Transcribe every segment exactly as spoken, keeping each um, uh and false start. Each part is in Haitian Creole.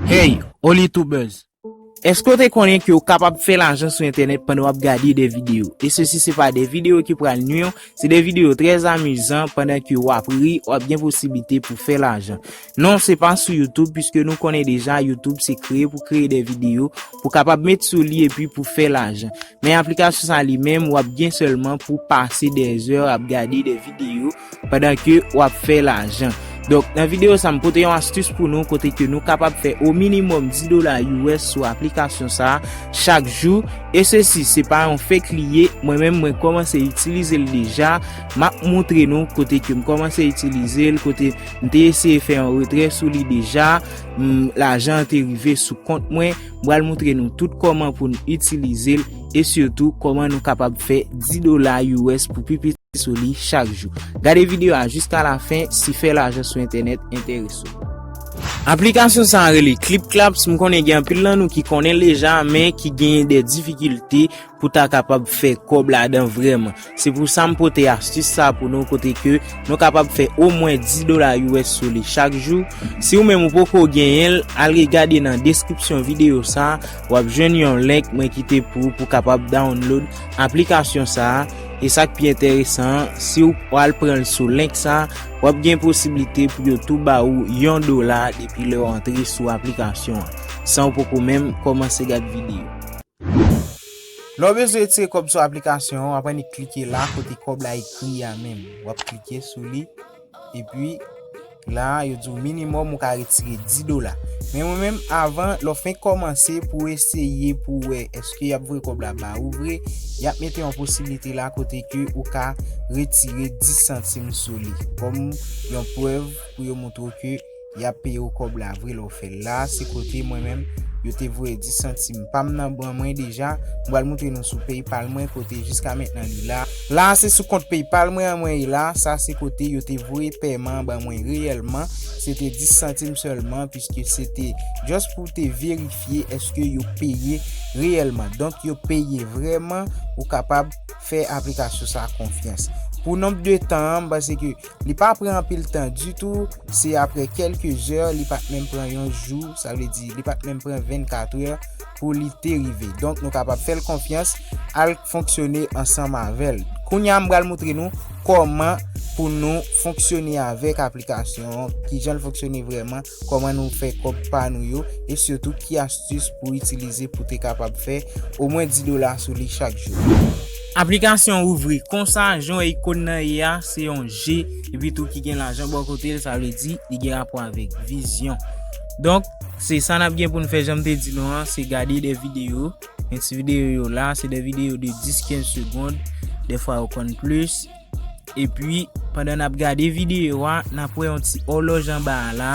Hey, Olitubers! Èske w te konnen ke w kapab fè lajan sou entènèt pandan w ap gade de videyo? E sesi se pa de videyo ki pral nwi w, se de videyo trè amizan pandan ke w ap ri, w ap gen posiblite pou fè lajan. Non, se pa sou YouTube, piske nou konnen deja YouTube se kreye pou kreye de videyo, pou kapab met sou li epi pou fè lajan. Men aplikasyon sa li menm, w ap gen sèlman pou pase dèzè ap gade de videyo pandan ke w ap fè lajan. Donk, nan videyo sa, m pote yon astis pou nou kote ke nou kapab fè o minimòm dis dola U S sou aplikasyon sa chak jou. E sesi, se pa yon fake li ye. Mwen menm, mwen kòmanse itilize l deja. M ap montre nou kote ke m kòmanse itilize l, kote m te eseye fè yon retrè sou li deja. M, lajan an te rive sou kont mwen. M pral montre nou tout kòman pou n itilize l e sitou kòman nou kapab fè dis dola U S pou pi piti sou li chak jou. Gade videyo a jiska lafen si fè lajan sou entènèt enterese w. Aplikasyon sa a rele Clip Claps. M konnen gen anpil nan nou ki konnen l deja, men ki genyen de difikilte pou ta kapab fè kòb ladan vrèman. Se pou sa m pote astis sa pou nou, kote ke nou kapab fè omwen dis dola U S sou li chak jou. Si ou menm ou poko genyen l, al regade nan deskripsyon videyo sa, w ap jwenn yon link mwen kite pou ou pou kapab download aplikasyon sa. E sa k pi enteresan an, si w al pran l sou link sa, w ap gen posiblite pou yo tou ba ou yon dola depi lè w antre sou aplikasyon an, san w poko menm kòmanse gad videyo. Lè w bezwen retire kòb sou aplikasyon an, w ap annik klike la kote kòb la ekri a menm. W ap klike sou li. Epi, la, yo di w minimòm ou ka retire dis dola. Men mwen menm, avan, lè w fenk kòmanse pou w eseye pou w wè èske y ap voye kòb la ba ou vre, y ap mete yon posiblite la kote ke ou ka retire dis santim sou li. Kòm yon prèv pou yo montre w ke y ap peye w kòb la vre lè w fè l. La, se kote mwen menm, yo te voye dis santim pa m nan ban mwen deja. M pral montre nou sou PayPal mwen kote jiska mentnan li la. La, se sou kont PayPal mwen an mwen ye la. Sa, se kote yo te voye pèman an ban mwen reyèlman. Se te dis santim sèlman, piske se te just pou te verifye èske yo peye reyèlman. Donk, yo peye vrèman, ou kapab fè aplikasyon sa konfyans. Pou nonb de tan an, m panse ke li pa pran anpil tan ditou, se apre kèlke zè, li pa t menm pran yon jou, sa vle di, li pa t menm pran vennkat è pou li te rive. Donk, nou kapab fè l konfyans, al fonksyone ansanm avè l. Kounye a, m pral montre nou kòman pou nou fonksyone avèk aplikasyon an, kijan l fonksyone vrèman, kòman nou fè kòb pa nou yo, e sitou ki astis pou itilize pou te kapab fè omwen dis dola sou li chak jou. Aplikasyon ouvri konsa, jan w wè ikòn nan ye a, se yon je, epi tou ki gen lajan bò kote l, sa vle di, li gen rapò avèk vizyon. Donk, se sa n ap gen pou n fè, jan m te di nou an, se gade de videyo. Men ti videyo yo la, se de videyo de dis, kenz segonn, dèfwa yo konn plis. Epi, pandan n ap gade videyo a, n ap wè yon ti òlòj anba a la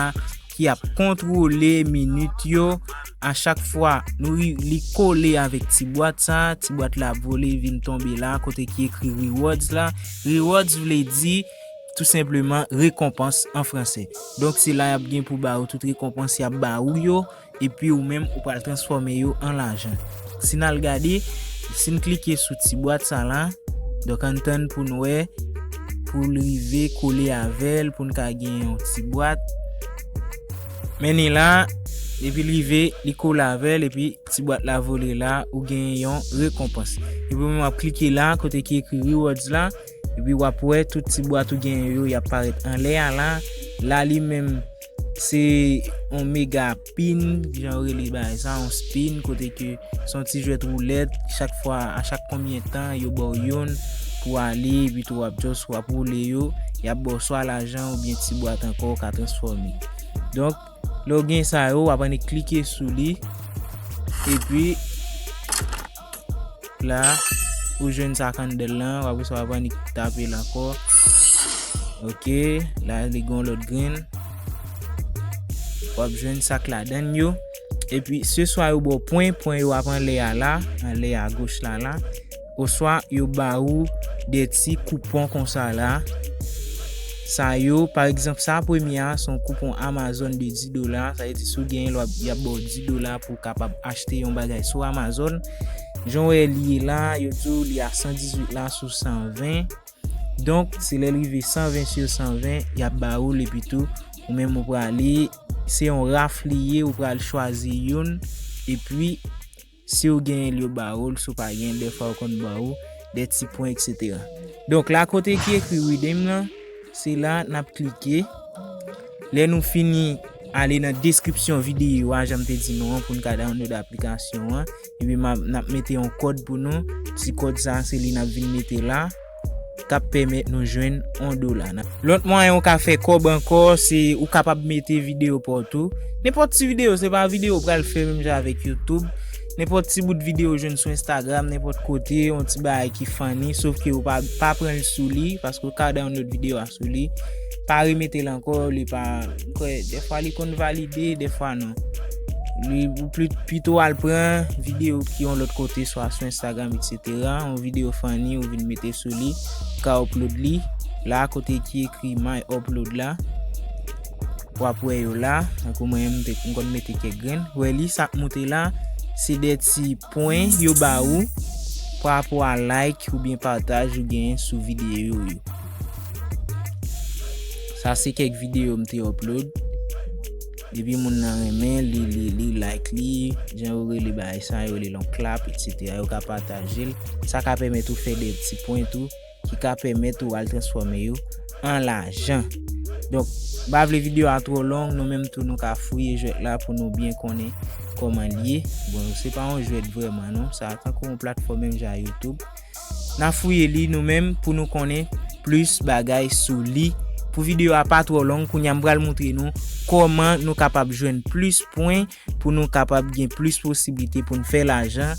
ki ap kontwole minit yo. A chak fwa nou ri-, li kole avèk ti bwat sa, ti bwat la ap vole vin tonbe la, kote ki ekri rewards la. Rewards vle di tou senpleman rekonpans an franse. Donk, se la y ap gen pou ba ou tout rekonpans y ap ba ou yo, epi ou menm ou pral transfòme yo an lajan. Si n al gade, si n klike sou ti bwat sa la, donk ann tann pou n wè, pou l rive kole avè l, pou n ka gen yon ti bwat. Men ni la, epi l rive, li kole avè l, epi ti bwat la vole la, ou gen yon rekonpans. Epi ou menm w ap klike la, kote ki ekri rewards la, epi w ap wè tout ti bwat ou genyen yo, y ap parèt anlè a la. La li menm, se yon mega pin, jan yo rele bagay sa, yon spin, kote ke se yon ti jwèt woulèt, chak fwa, a chak konbyen tan, yo ba w youn pou ale, epi tou w ap just, w ap woule yo, y ap ba w swa lajan oubyen ti bwat ankò w ka transfòme. Donk, lè w gen sa yo, w ap annik klike sou li, epi la, ou jwenn sa candle lan, w ap, w ap annik tape l ankò. Ok, la, li gen yon lòt grenn. W ap jwenn sa k ladann yo. Epi, se swa yo ba w pwen, pwen yo ap anlè a la, anlè a goch la la. Oswa yo ba ou de ti koupon konsa la. Sa yo, pa egzanp, sa premye a, se yon koupon Amazon de dis dola. Sa vle di, si w genyen l, w ap, y ap ba w dis dola pou w kapab achte yon bagay sou Amazon. Jan w wè li ye la, yo di w li a san dizuit la sou san ven. Donk, se lè l rive san ven sou san ven, y ap ba ou l, epi tou, ou menm ou prale Se yon raf li ye, ou pral chwazi youn, epi si w genyen l, yo ba ou l, si w pa genyen l, dèfwa yo konn ba ou de ti pwen, etsetera. Donk, la kote ki ekri redeem lan, se la n ap klike. Lè nou fini, ale nan deskripsyon videyo a, jan m te di nou an, pou n ka download aplikasyon an. Epi m ap, n ap mete yon kòd pou nou. Ti kòd sa, se li n ap vin mete la, k ap pèmèt nou jwenn yon dola. Lòt mwayen ou ka fè kòb ankò, se ou kapab mete videyo pa w tou. Nenpòt ti videyo, se pa videyo ou pral fè menm jan avèk YouTube. Nenpòt ti bout videyo ou jwenn sou Instagram, nenpòt kote, yon ti bagay ki funny, sof ke ou pa, pa pran l sou li, paske ou ka download videyo a sou li. Pa remete l ankò, li pa, m kwè, dèfwa li konn valide, dèfwa non. Li, ou pli, pito al pran videyo ki yon lòt kote, swa sou Instagram, etsetera. Yon videyo funny, ou vin mete sou li, ou ka upload li. La, kote ki ekri My Upload la, w ap wè yo la. Tankou mwen, m te, m konn mete kèk grenn. Ou wè li, sa k moute la, se de ti pwen yo ba ou pa rapò a like oubyen pataj ou genyen sou videyo yo. Sa se kèk videyo m te upload. Depi moun nan renmen, li, li, li like li, jan yo rele bagay sa, yo rele l yon clap, etsetera. Yo ka pataje l. Sa ka pèmèt ou fè de ti pwen tou, ki ka pèmèt ou al transfòme yo an lajan. Donk, m pa vle videyo a twò long, nou menm tou nou ka fouye jwèt la pou nou byen konnen kòman l ye. Bon, se pa yon jwèt vrèman non, sa tankou yon platfòm menm jan YouTube. N a fouye li nou menm pou nou konnen plis bagay sou li. Pou videyo a pa twò long, kounye a m pral montre nou kòman nou kapab jwenn plis pwen pou nou kapab gen plis posiblite pou n fè lajan.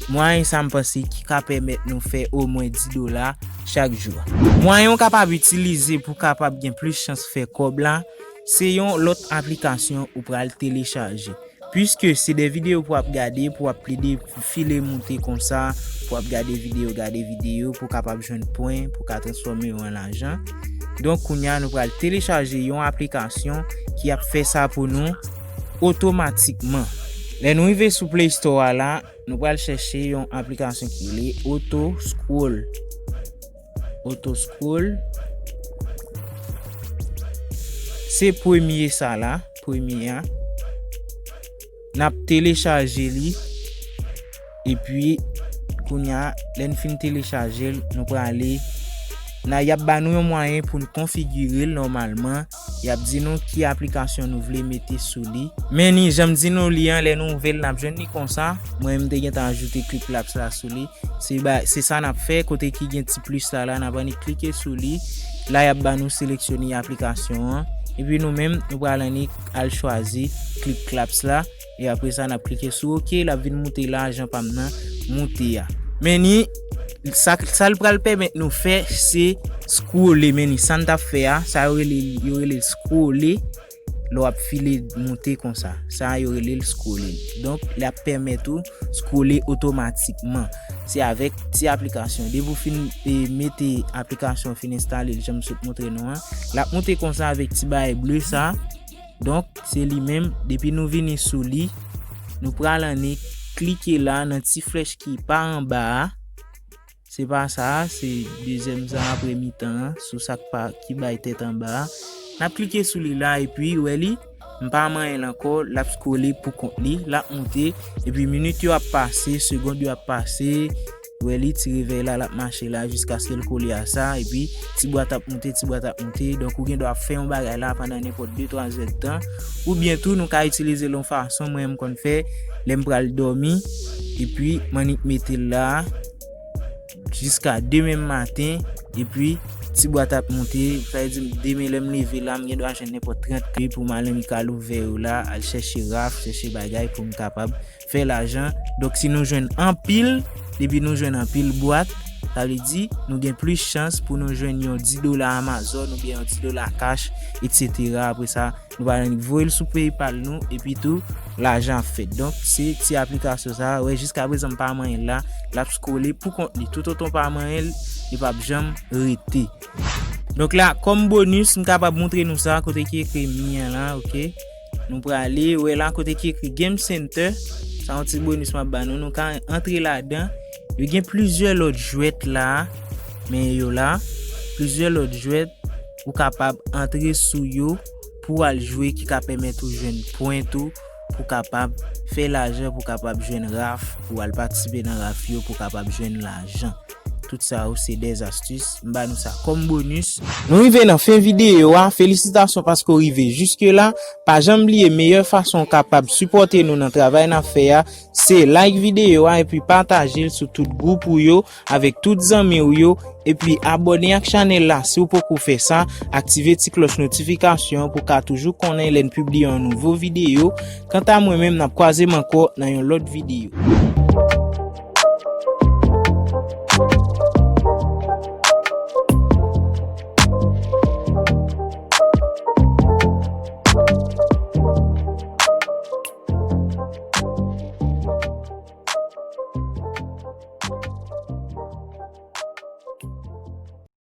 Mwayen sa m panse ki ka pèmèt nou fè omwen dis dola chak jou. Mwayen ou kapab itilize pou kapab gen plis chans fè kòb la, se yon lòt aplikasyon ou pral telechaje. Piske se de videyo pou w ap gade, pou w ap plede file moute konsa, pou w ap gade videyo, gade videyo, pou w kapab jwenn pwen, pou w ka transfòme yo an lajan. Donk, kounye a, nou pral telechaje yon aplikasyon ki ap fè sa pou nou otomatikman. Lè nou rive sou Play Store a la, nou pral chèche yon aplikasyon ki rele Auto Scroll. Auto Scroll. Se premye sa la, premye a. N ap telechaje li. Epi, kounye a, lè n fin telechaje l, nou prale. N a, y ap ba nou yon mwayen pou n konfigire l nòmalman. Y ap di nou ki aplikasyon nou vle mete sou li. Men ni, jan m di nou li an, lè nou ouvè l, n ap jwenn li konsa. Mwen, m te gentan ajoute Clip Claps la sou li. Se ba, se sa n ap fè, kote ki gen ti plis la, la, n ap annik klike sou li. La, y ap ba nou seleksyone aplikasyon an. Epi nou menm, nou pral annik al chwazi Clip Claps la. E apre sa, n ap klike sou OK, l ap vin moute lajan pa m nan moute a. Men ni, sa, sa l pral pèmèt nou fè, se scrolle. Men ni, sa n t ap fè a, sa yo rele, yo rele l scrolle. Lè w ap file moute konsa, sa yo rele l scrolle. Donk, l ap pèmèt ou scrolle otomatikman. Se avèk ti aplikasyon. Depi w fin, e, mete aplikasyon, fin enstale l, jan m sot montre nou an, l ap moute konsa avèk ti bagay ble sa. Donk, se li menm. Depi nou vini sou li, nou pral annik klike la nan ti flèch ki pa anba a. Se pa sa a, se dezyèm sa a apre mitan an, sou sa k pa, ki bay tèt anba a. N ap klike sou li la, epi, wè li, m pa manyen l ankò, l ap scrolle pou kont li, l ap moute, epi minit yo ap pase, segond yo ap pase, wè li, ti revèy la, l ap mache la, jiskaske l kole a sa, epi ti bwat ap moute, ti bwat ap moute, donk ou gen dwa fè yon bagay la pandan nenpòt de twa zèdtan, oubyen tou nou ka itilize l yon fason, mwen m konn fè, lè m pral dòmi, epi m annik mete l la, jiska demen maten, epi ti bwat ap moute, sa vle di demen lè m leve la, m gen dwa jwenn nenpòt trant k pou m al nan Mical ouvè yo la, al chèche raf, chèche bagay pou m kapab fè lajan. Donk, si nou jwenn anpil, depi nou jwenn anpil bwat, sa vle di nou gen plis chans pou nou jwenn yon dis dola Amazon oubyen yon dis dola cash, etsetera. Apre sa, nou pral annik voye l sou PayPal nou, epi tou, lajan ap fèt. Donk, se ti aplikasyon sa a, wè, jiska prezan m pa manyen l la, l ap scrolle pou kont li. Toutotan w pa manyen l, li p ap janm rete. Donk la, kòm bonis, m kapab montre nou sa, kote ki ekri mi an la, oke. Nou prale, wè la, kote ki ekri Game Center, sa yon ti bonis m ap ba nou, nou ka antre ladan. Yo gen plizyè lòt jwèt la, men yo la, plizyè lòt jwèt, ou kapab antre sou yo pou w al jwe ki ka pèmèt ou jwenn pwen tou, pou kapab fè lajan, pou kapab jwenn raf, pou al patisipe nan raf yo, pou kapab jwenn lajan. Tout sa yo se des astuces, m ba nou sa kòm bonis. Nou rive nan fen videyo a, felisitasyon paske w rive jiske la. Pa janm bliye meyè fason w kapab sipòte nou nan travay n ap fè a, se like videyo a epi pataje l sou tout gwoup ou yo, avèk tout zanmi w yo, epi abòne ak chanèl la si w poko fè sa, aktive ti klòch notifikasyon an pou w ka toujou konnen lè n pibliye yon nouvo videyo. Kanta mwen menm, n ap kwaze m ankò nan yon lòt videyo.